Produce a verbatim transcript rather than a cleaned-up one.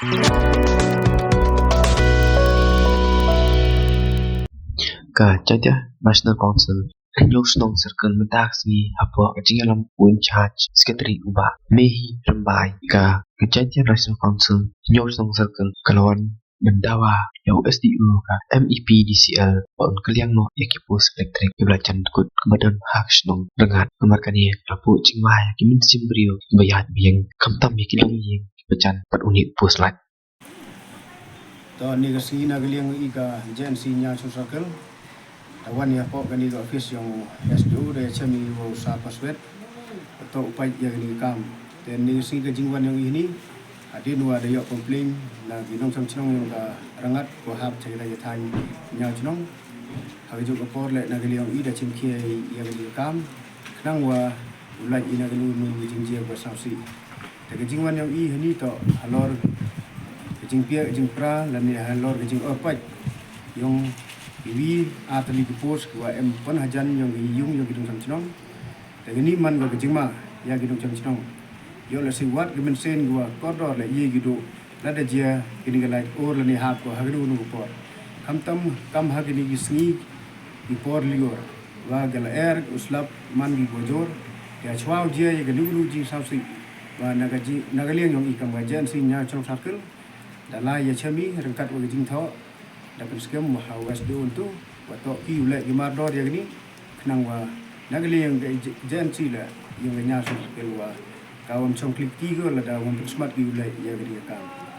Ka Jaiñtia National Council Hynñiewshnong Circle mynta ka sngi hapoh ka jingïalam u in charge secretary u Bah Mehi Rymbai. Ka ka Jaiñtia National Council Hynñiewshnong Circle ka la wan ban dawa ïa u S D O ka M E P D C L ba un kylliang noh ïa ki post electric kiba la jan kut kiba don ha ka shnong Rngat. Namar kane ka la buh jingma ïa ki mynsiem briew kiba ïaid ba ïeng khamtam ïa ki longïing kiba jan bad une u post light. To ni ka sngi na ka liang i ka J N C Hynñiewshnong Circle. Ta wan ïa hapoh kane ka office yong S D O da ïa chem i wa u Sir Paswet. To u pait ïa kane ka kam. Te ni ka sngi ka jingwan yong i hini. Hadien wa da ïoh complain na ki nongshong shnong yong ka Rngat ko hap cha kita ïa thaiñ Hynñiewshnong. Ha ka juk ka por le na ka liang i da chim khia ïa kane ka kam. Khnang wa u lait i na ka liang i jingjia ba sngewsih. Te ka jingwan yong i hani to halor ka jingpia ka jingpra lane halor ka jingor pait yong i wi ar tylli ki post wa em pon hajan yong i yung yong ki nongshong shnong. Te kani man ka jingma ïa ki nongshong shnong. Ïoh la siwat ki mynsiem ki wa kordor la ïa ki duh lada jia kini ka lait or lane hap ko ha kini kini ki por. Khamtam kam ha kini ki sngi ki por lior wa ka la er u slap man ki bojor. Ïa chwa u jia ïa ka liu liu jingsngewsih wa na ka ji na ka liang yong i kam ka J N C Hynñiewshnong Circle. Da la ïa chem i ryngkat wa ka jingthoh da pynskhem wa ha West Dewon tu wa toh ki u leh ki mardor ïa kini khnang wa na ka liang ka J N C la ïa ka Hynñiewshnong Circle wa ka wan chong klik ki ko lada wan pynsmat ki u leh ïa kini ka kam.